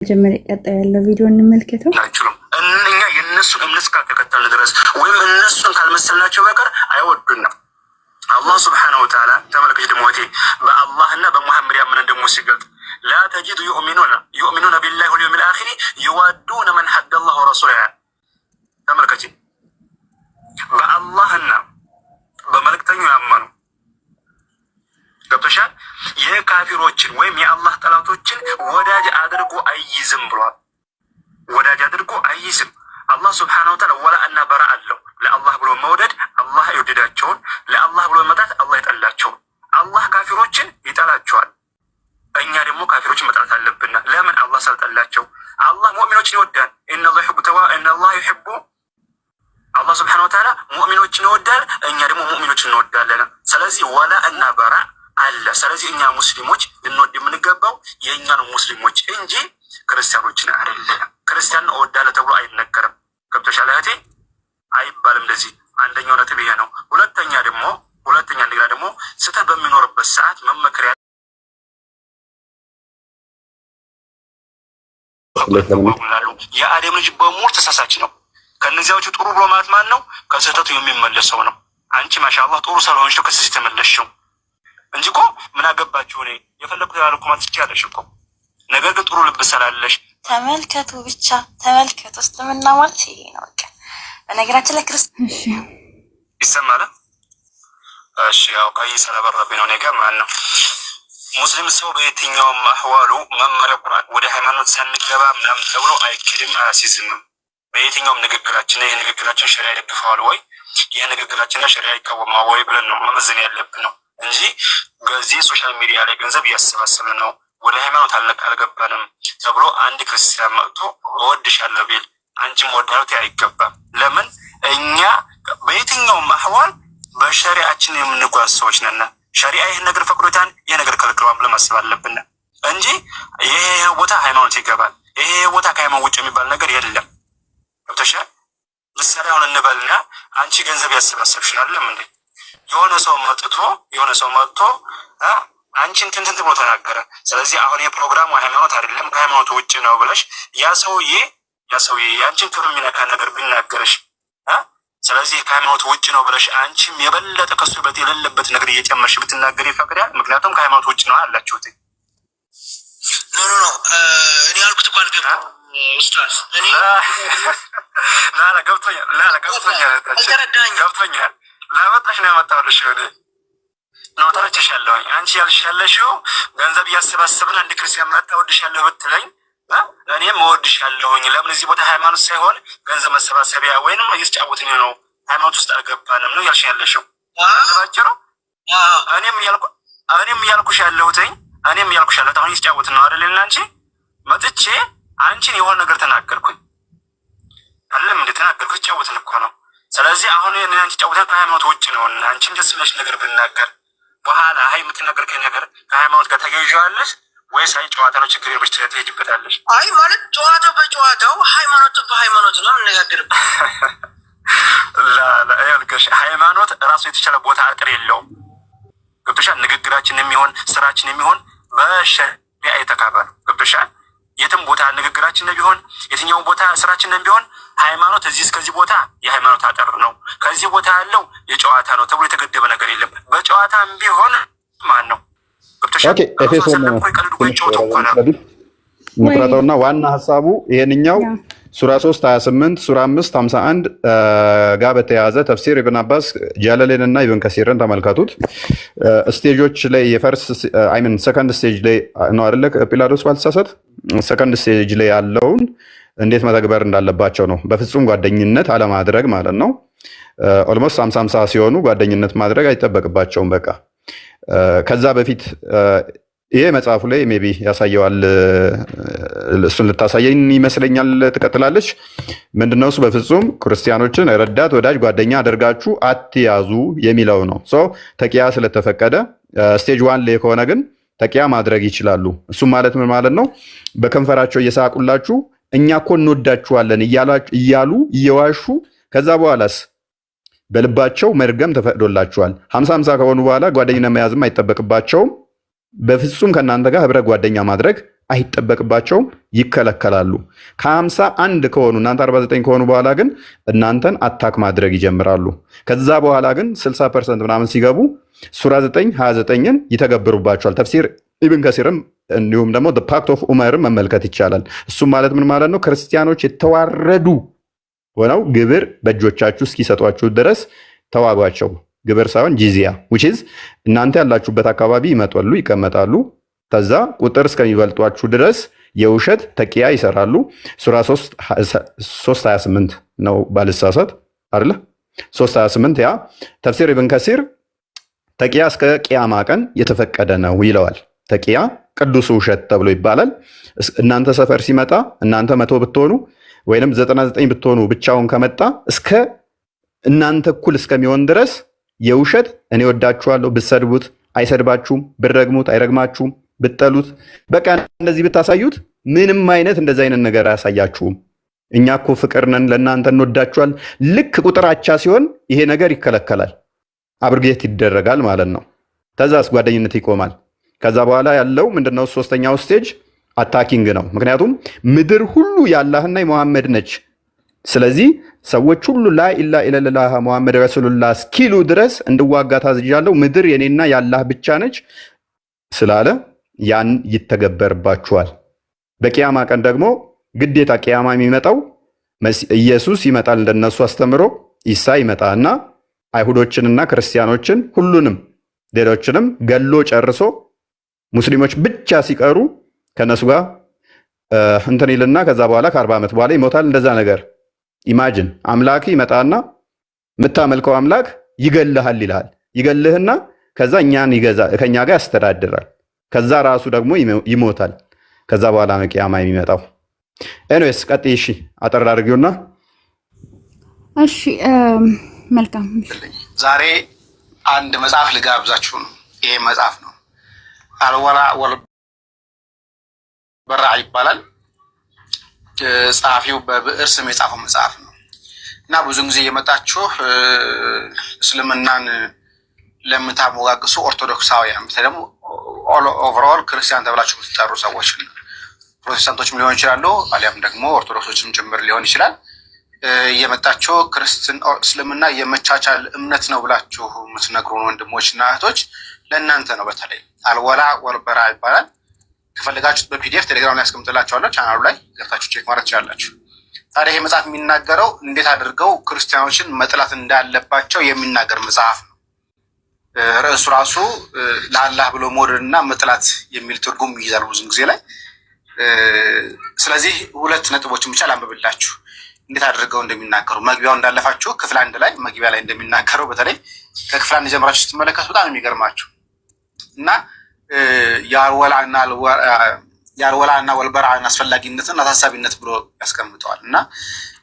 መጀመሪያ ቀጣይ ያለው ቪዲዮ እንመልከተው። አይችሉም። እኛ የእነሱን እምነት እስካልተከተልን ድረስ ወይም እነሱን ካልመሰልናቸው በቀር አይወዱንም። አላህ سبحانه وتعالى ተመልከች ደግሞ እህቴ፣ በአላህና በሙሐመድ ያመነ ደግሞ ሲገልጥ لا تجد يؤمنون بالله واليوم الآخر يوادون من حاد الله ورسوله። ተመልከች፣ በአላህና በመልእክተኛው ያመኑ፣ ገብቶሻል። የካፊሮችን ወይም የአላህ ጠላቶችን ወዳጅ አድርጎ አይይዝም ብሏል። ወዳጅ አድርጎ አይይዝም። አላህ سبحانه وتعالى ولاء እና براء አለው። ለአላህ ብሎ መውደድ አላህ የወደዳቸውን፣ ለአላህ ብሎ መጥላት አላህ የጠላቸውን። አላህ ካፊሮችን ይጠላቸዋል። እኛ ደግሞ ካፊሮችን መጥላት አለብና። ለምን? አላህ ስላልጠላቸው። አላህ ሙእሚኖችን ይወዳል። إن الله يحب፣ አላህ سبحانه وتعالى ሙእሚኖችን ይወዳል። እኛ ደግሞ ሙእሚኖችን እንወዳለን። ስለዚህ ولاء እና براء አለ። ስለዚህ እኛ ሙስሊሞች ልንወድ የምንገባው የእኛን ሙስሊሞች እንጂ ክርስቲያኖችን አይደለም። ክርስቲያንን እወዳለሁ ተብሎ አይነገርም። ገብቶሻል እህቴ? አይባልም። እንደዚህ አንደኛው ነጥብ ይሄ ነው። ሁለተኛ እንደገና ደግሞ ስህተት በሚኖርበት ሰዓት መመከር ያሉ የአደም ልጅ በሙሉ ተሳሳች ነው። ከእነዚያዎቹ ጥሩ ብሎ ማለት ማን ነው? ከስህተቱ የሚመለሰው ነው። አንቺ ማሻአላህ ጥሩ ስለሆንሽ ነው ከስህተት የተመለስሽው እንጂ እኮ ምን አገባችሁ፣ እኔ የፈለግኩት ያልኩ ማለት ትችያለሽ እኮ። ነገር ግን ጥሩ ልብ ስላለሽ ተመልከቱ፣ ብቻ ተመልከቱ። እስልምና ማለት ይሄ ነው። በቃ በነገራችን ላይ ክርስትና ይሰማል። እሺ፣ ያው ቀይ ስለበረብኝ ነው። እኔ ጋር ማለት ነው። ሙስሊም ሰው በየትኛውም አህዋሉ መመሪያ ቁርአን ወደ ሃይማኖት ሳንገባ ምናምን ተብሎ አይክድም፣ አያሲዝምም። በየትኛውም ንግግራችን ይህ ንግግራችን ሸሪያ ይደግፈዋል ወይ፣ ይህ ንግግራችን ሸሪያ ይቃወማል ወይ ብለን ነው መመዘን ያለብን ነው እንጂ በዚህ social media ላይ ገንዘብ እያሰባሰብን ነው፣ ወደ ሃይማኖት አልገባንም ተብሎ አንድ ክርስቲያን መጥቶ እወድሻለሁ ቢል አንቺም እወድሃለሁ አይገባም። ለምን? እኛ በየትኛውም أحوال በሸሪአችን የምንጓዝ ሰዎች ነን። ሸሪአ ይህን ነገር ፈቅዶታል፣ ይህ ነገር ከልክለዋል ብለን ማሰብ አለብን እንጂ ይሄ ቦታ ሃይማኖት ይገባል፣ ይሄ ቦታ ከሃይማኖት ውጭ የሚባል ነገር የለም። ገብቶሻል? ምሳሌ አሁን እንበልና አንቺ ገንዘብ ያሰባሰብሽ ነው አይደለም እንዴ? የሆነ ሰው መጥቶ አንቺን ትንትንት ብሎ ተናገረ። ስለዚህ አሁን የፕሮግራሙ ሃይማኖት አይደለም፣ ከሃይማኖቱ ውጭ ነው ብለሽ ያ ሰውዬ የአንቺን ክብር የሚነካ ነገር ቢናገርሽ፣ ስለዚህ ከሃይማኖቱ ውጭ ነው ብለሽ አንቺም የበለጠ ከሱ በጥ የሌለበት ነገር እየጨመርሽ ብትናገር ይፈቅዳል? ምክንያቱም ከሃይማኖቱ ውጭ ነው አላችሁት። No, no, no፣ እኔ ያልኩት እኮ አልገባም ኡስታዝ። እኔ لا ገብቶኛል፣ لا ገብቶኛል፣ ገብቶኛል። ላመጣሽ ነው ያመጣሁልሽ። ሆነ ነው ተረችሻለሁኝ። አንቺ ያልሽ ያለሽው ገንዘብ እያሰባሰብን አንድ ክርስቲያን መጣ እወድሻለሁ ብትለኝ እኔም እወድሻለሁኝ። ለምን? እዚህ ቦታ ሃይማኖት ሳይሆን ገንዘብ መሰባሰቢያ ወይንም እየተጫወትን ነው፣ ሃይማኖት ውስጥ አልገባንም ነው ያልሽ ያለሽው። ባጭሩ እኔም እያልኩሽ ያለሁት አሁን እየተጫወትን ነው አይደል? እና አንቺ መጥቼ አንቺን የሆነ ነገር ተናገርኩኝ አይደለም እንደ ተናገርኩ፣ ተጫወትን እኮ ነው። ስለዚህ አሁን አንቺ ጫወተን ከሃይማኖት ውጭ ነው እና አንቺም ደስ ብለሽ ነገር ብናገር በኋላ አይ የምትናገር ነገር ከሃይማኖት ጋር ተገዥዋለሽ ወይስ አይ ጨዋታ ነው ችግር የለሽ ትሄጂበታለሽ? አይ ማለት ጨዋታው በጨዋታው፣ ሃይማኖቱ በሃይማኖቱ ነው የምነጋገርበት። ሃይማኖት ራሱ የተቻለ ቦታ አጥር የለውም። ገብቶሻል? ንግግራችን የሚሆን ስራችን የሚሆን በሸሪዓ የተካበ ነው። ገብቶሻል? የትም ቦታ ንግግራችን ቢሆን፣ የትኛውን ቦታ ስራችን ቢሆን ሃይማኖት እዚህ እስከዚህ ቦታ የሃይማኖት አጥር ነው፣ ከዚህ ቦታ ያለው የጨዋታ ነው ተብሎ የተገደበ ነገር የለም። በጨዋታም ቢሆን ማን ነው? Okay፣ ኤፌሶን እንቁረጠውና ዋና ሀሳቡ ይሄንኛው ሱራ 3 28፣ ሱራ 5 51 ጋር በተያያዘ ተፍሲር ኢብን አባስ፣ ጃለሌን እና ኢብን ከሲርን ተመልከቱት። Stage ኦች ላይ የ first, I mean second stage ላይ ነው አይደለ? ጲላጦስ ባልተሳሳት second stage ላይ ያለውን እንዴት መተግበር እንዳለባቸው ነው። በፍጹም ጓደኝነት አለማድረግ ማለት ነው። Almost 50-50 ሲሆኑ ጓደኝነት ማድረግ አይጠበቅባቸውም። በቃ ከዛ በፊት ይሄ መጽሐፉ ላይ maybe ያሳየዋል። እሱን ልታሳየኝ ይመስለኛል። ትቀጥላለች። ምንድነው እሱ? በፍጹም ክርስቲያኖችን ረዳት፣ ወዳጅ፣ ጓደኛ አድርጋችሁ አትያዙ የሚለው ነው። So ተቂያ ስለተፈቀደ stage one ላይ ከሆነ ግን ተቂያ ማድረግ ይችላሉ። እሱም ማለት ምን ማለት ነው? በከንፈራቸው እየሳቁላችሁ እኛ እኮ እንወዳችኋለን እያሉ እየዋሹ ከዛ በኋላስ በልባቸው መርገም ተፈቅዶላቸዋል። 50-50 ከሆኑ በኋላ ጓደኝነት መያዝም አይጠበቅባቸውም። በፍጹም ከእናንተ ጋር ህብረ ጓደኛ ማድረግ አይጠበቅባቸውም፣ ይከለከላሉ። ከ51 ከሆኑ፣ እናንተ 49 ከሆኑ በኋላ ግን እናንተን attack ማድረግ ይጀምራሉ። ከዛ በኋላ ግን 60% ምናምን ሲገቡ ሱራ 9 29ን ይተገብሩባቸዋል። ተፍሲር ኢብን ከሲርም እንዲሁም ደግሞ Pact of ኡመርን መመልከት ይቻላል። እሱም ማለት ምን ማለት ነው? ክርስቲያኖች የተዋረዱ ሆነው ግብር በእጆቻችሁ እስኪሰጧችሁ ድረስ ተዋጓቸው። ግብር ሳይሆን ጂዚያ፣ which is እናንተ ያላችሁበት አካባቢ ይመጣሉ፣ ይቀመጣሉ። ከዛ ቁጥር እስከሚበልጧችሁ ድረስ የውሸት ተቂያ ይሰራሉ። ሱራ 3 28 ነው ባልሳሳት አይደለ? 3 28። ያ ተፍሲር ኢብን ከሲር ተቂያ እስከ ቅያማ ቀን የተፈቀደ ነው ይለዋል። ተቂያ ቅዱስ ውሸት ተብሎ ይባላል። እናንተ ሰፈር ሲመጣ እናንተ 100 ብትሆኑ ወይንም 99 ብትሆኑ ብቻውን ከመጣ እስከ እናንተ እኩል እስከሚሆን ድረስ የውሸት እኔ ወዳችኋለሁ፣ ብትሰድቡት አይሰድባችሁም፣ ብትረግሙት አይረግማችሁም፣ ብትጠሉት በቃ እንደዚህ ብታሳዩት ምንም አይነት እንደዚህ አይነት ነገር አያሳያችሁም። እኛ እኮ ፍቅር ነን፣ ለእናንተ እንወዳችኋል። ልክ ቁጥር አቻ ሲሆን ይሄ ነገር ይከለከላል፣ abrogate ይደረጋል ማለት ነው። ከዛስ ጓደኝነት ይቆማል። ከዛ በኋላ ያለው ምንድነው? ሶስተኛው stage attacking ነው። ምክንያቱም ምድር ሁሉ የአላህና የመሐመድ ነች። ስለዚህ ሰዎች ሁሉ ላ ኢላሃ ኢለላህ ሙሐመድ ረሱሉላህ እስኪሉ ድረስ እንድዋጋ ታዝዣለሁ። ምድር የኔና የአላህ ብቻ ነች ስላለ ያን ይተገበርባችኋል። በቅያማ ቀን ደግሞ ግዴታ ቅያማ የሚመጣው ኢየሱስ ይመጣል። እንደነሱ አስተምሮ ኢሳ ይመጣና አይሁዶችንና ክርስቲያኖችን ሁሉንም ሌሎችንም ገሎ ጨርሶ ሙስሊሞች ብቻ ሲቀሩ ከነሱ ጋር እንትን ይልና ከዛ በኋላ ከ40 ዓመት በኋላ ይሞታል። እንደዛ ነገር imagine፣ አምላክ ይመጣና የምታመልከው አምላክ ይገልሃል ይልሃል። ይገልህና ከዛ እኛን ይገዛ፣ ከኛ ጋር ያስተዳድራል። ከዛ ራሱ ደግሞ ይሞታል። ከዛ በኋላ ነው ቂያማ የሚመጣው። Anyways ቀጥይ። እሺ አጠር አድርጊውና። እሺ መልካም። ዛሬ አንድ መጽሐፍ ልጋብዛችሁ ነው። ይሄ መጽሐፍ ነው፣ አልወላ ወልበራ ይባላል። ጸሐፊው በብዕር ስም የጻፈው መጽሐፍ ነው እና ብዙ ጊዜ የመጣችሁ እስልምናን ለምታሞጋግሱ ኦርቶዶክሳውያን፣ በተለይ ደግሞ overall ክርስቲያን ተብላችሁ የምትጠሩ ሰዎች፣ ፕሮቴስታንቶችም ሊሆን ይችላሉ፣ አሊያም ደግሞ ኦርቶዶክሶችም ጭምር ሊሆን ይችላል። እየመጣችሁ እስልምና የመቻቻል እምነት ነው ብላችሁ የምትነግሩን ወንድሞች እና እህቶች ለእናንተ ነው። በተለይ አልወላ ወልበራ ይባላል። ከፈለጋችሁት በ PDF ቴሌግራም ላይ ያስቀምጥላችኋለሁ። ቻናሉ ላይ ገብታችሁ check ማድረግ ትችላላችሁ። ታዲያ ይህ መጽሐፍ የሚናገረው እንዴት አድርገው ክርስቲያኖችን መጥላት እንዳለባቸው የሚናገር መጽሐፍ ነው። ርዕሱ ራሱ ለአላህ ብሎ መውደድ እና መጥላት የሚል ትርጉም ይይዛል ብዙ ጊዜ ላይ። ስለዚህ ሁለት ነጥቦችን ብቻ ላንብብላችሁ እንዴት አድርገው እንደሚናገሩ። መግቢያው እንዳለፋችሁ ክፍል አንድ ላይ መግቢያ ላይ እንደሚናገረው፣ በተለይ ከክፍል አንድ ጀምራችሁ ስትመለከቱ በጣም የሚገርማችሁ እና የአልወላ እና ወልበራን አስፈላጊነትን አሳሳቢነት ብሎ ያስቀምጠዋል። እና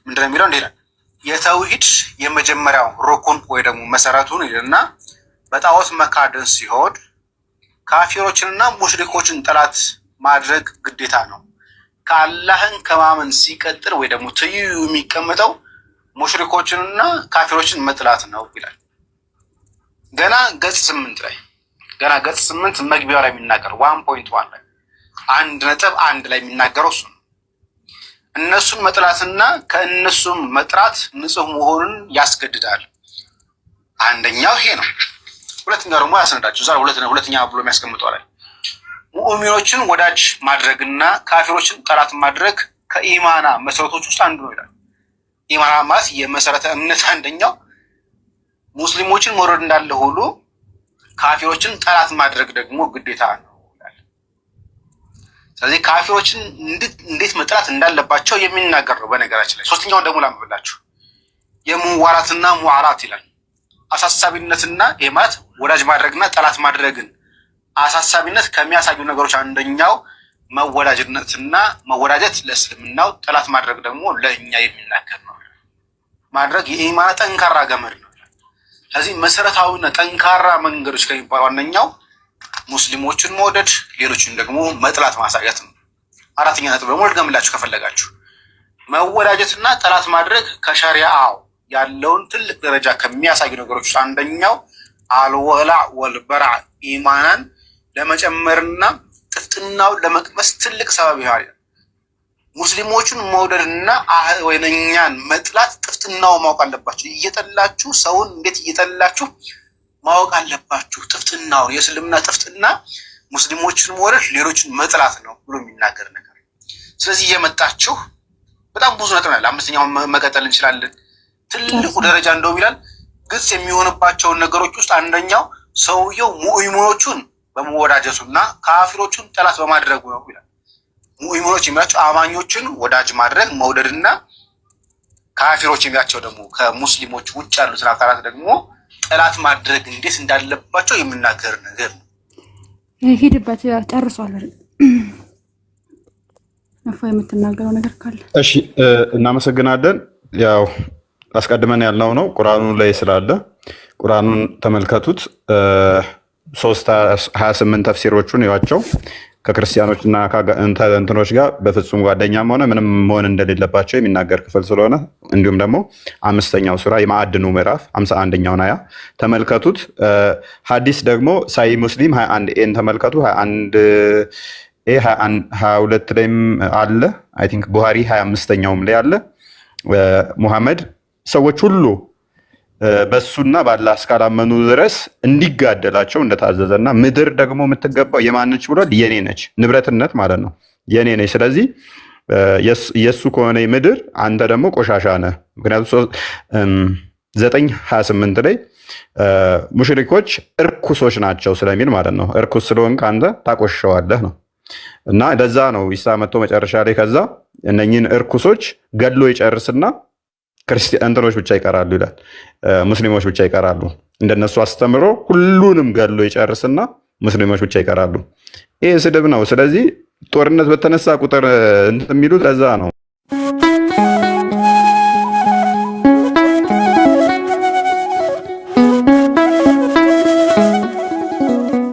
ምንድነው የሚለው? እንዲህ ይላል፦ የተውሂድ የመጀመሪያው ሩኩን ወይ ደግሞ መሰረቱን ይልና በጣዖት መካድን ሲሆን ካፊሮችንና ሙሽሪኮችን ጠላት ማድረግ ግዴታ ነው። ከአላህን ከማመን ሲቀጥል ወይ ደግሞ ትይዩ የሚቀመጠው ሙሽሪኮችንና ካፊሮችን መጥላት ነው ይላል። ገና ገጽ 8 ላይ፣ ገና ገጽ 8 መግቢያው ላይ የሚናገር 1.1 ላይ፣ 1.1 ላይ የሚናገረው እሱ ነው። እነሱን መጥላትና ከእነሱም መጥራት ንጹህ መሆኑን ያስገድዳል። አንደኛው ይሄ ነው። ሁለተኛው ደግሞ ያስነዳቸው እዛ ሁለተኛ ብሎ የሚያስቀምጠው ላይ ሙእሚኖችን ወዳጅ ማድረግና ካፊሮችን ጠላት ማድረግ ከኢማና መሰረቶች ውስጥ አንዱ ነው ይላል። ኢማና ማለት የመሰረተ እምነት አንደኛው ሙስሊሞችን መውደድ እንዳለ ሁሉ ካፊሮችን ጠላት ማድረግ ደግሞ ግዴታ ነው ይላል። ስለዚህ ካፊሮችን እንዴት መጥላት እንዳለባቸው የሚናገር ነው። በነገራችን ላይ ሶስተኛውን ደግሞ ላንብብላችሁ። የሙዋላትና ሙዓላት ይላል። አሳሳቢነትና ይህ ማለት ወዳጅ ማድረግና ጠላት ማድረግን አሳሳቢነት ከሚያሳዩ ነገሮች አንደኛው መወዳጅነትና መወዳጀት ለእስልምናው፣ ጠላት ማድረግ ደግሞ ለእኛ የሚናገር ነው። ማድረግ የኢማን ጠንካራ ገመድ ነው። ስለዚህ መሰረታዊና ጠንካራ መንገዶች ከሚባሉ ዋነኛው ሙስሊሞችን መውደድ፣ ሌሎችን ደግሞ መጥላት ማሳየት ነው። አራተኛ ነጥብ ደግሞ ልድገምላችሁ ከፈለጋችሁ፣ መወዳጀትና ጠላት ማድረግ ከሸሪዓው ያለውን ትልቅ ደረጃ ከሚያሳዩ ነገሮች ውስጥ አንደኛው አልወላ ወልበራ ኢማናን ለመጨመርና ጥፍጥናውን ለመቅመስ ትልቅ ሰበብ ይሆናል። ሙስሊሞቹን መውደድና ወይ እኛን መጥላት ጥፍጥናው ማወቅ አለባችሁ። እየጠላችሁ ሰውን እንዴት እየጠላችሁ ማወቅ አለባችሁ። ጥፍጥናውን፣ የእስልምና ጥፍጥና ሙስሊሞችን መውደድ ሌሎችን መጥላት ነው ብሎ የሚናገር ነገር። ስለዚህ እየመጣችሁ በጣም ብዙ ነጥብ አለ። አምስተኛውን መቀጠል እንችላለን። ትልቁ ደረጃ እንደውም ይላል፣ ግልጽ የሚሆንባቸውን ነገሮች ውስጥ አንደኛው ሰውየው ሙእሚኖቹን በመወዳጀቱና ካፊሮቹን ጠላት በማድረጉ ነው ይላል። ሙእሚኖች የሚላቸው አማኞችን ወዳጅ ማድረግ፣ መውደድና ካፊሮች የሚላቸው ደግሞ ከሙስሊሞች ውጭ ያሉትን አካላት ደግሞ ጠላት ማድረግ እንዴት እንዳለባቸው የሚናገር ነገር ነው። ሂድበት፣ ጨርሷል። እፎ የምትናገረው ነገር ካለ። እሺ፣ እናመሰግናለን። ያው አስቀድመን ያልነው ነው፣ ቁርአኑ ላይ ስላለ ቁርአኑን ተመልከቱት። 3:28 ተፍሲሮቹን እዩዋቸው። ከክርስቲያኖች እና እንትኖች ጋር በፍጹም ጓደኛም ሆነ ምንም መሆን እንደሌለባቸው የሚናገር ክፍል ስለሆነ፣ እንዲሁም ደግሞ አምስተኛው ሱራ የማዕድኑ ምዕራፍ 51ኛውን አያ ተመልከቱት። ሀዲስ ደግሞ ሳሂህ ሙስሊም 21 A ን ተመልከቱ። 21 A፣ 22 ላይም አለ። I think ቡሃሪ 25ኛውም ላይ አለ። ሙሐመድ ሰዎች ሁሉ በሱና በአላህ እስካላመኑ ድረስ እንዲጋደላቸው እንደታዘዘና ምድር ደግሞ የምትገባው የማነች ብሏል? የኔ ነች። ንብረትነት ማለት ነው። የኔ ነች። ስለዚህ የእሱ ከሆነ ምድር አንተ ደግሞ ቆሻሻ ነህ። ምክንያቱም 9:28 ላይ ሙሽሪኮች እርኩሶች ናቸው ስለሚል ማለት ነው። እርኩስ ስለሆንክ አንተ ታቆሽሸዋለህ ነው። እና ለዛ ነው ኢሳ መጥቶ መጨረሻ ላይ ከዛ እነኝህን እርኩሶች ገድሎ ይጨርስና እንትኖች ብቻ ይቀራሉ ይላል። ሙስሊሞች ብቻ ይቀራሉ። እንደነሱ አስተምሮ ሁሉንም ገድሎ ይጨርስና ሙስሊሞች ብቻ ይቀራሉ። ይህ ስድብ ነው። ስለዚህ ጦርነት በተነሳ ቁጥር እንትን የሚሉት ለዛ ነው።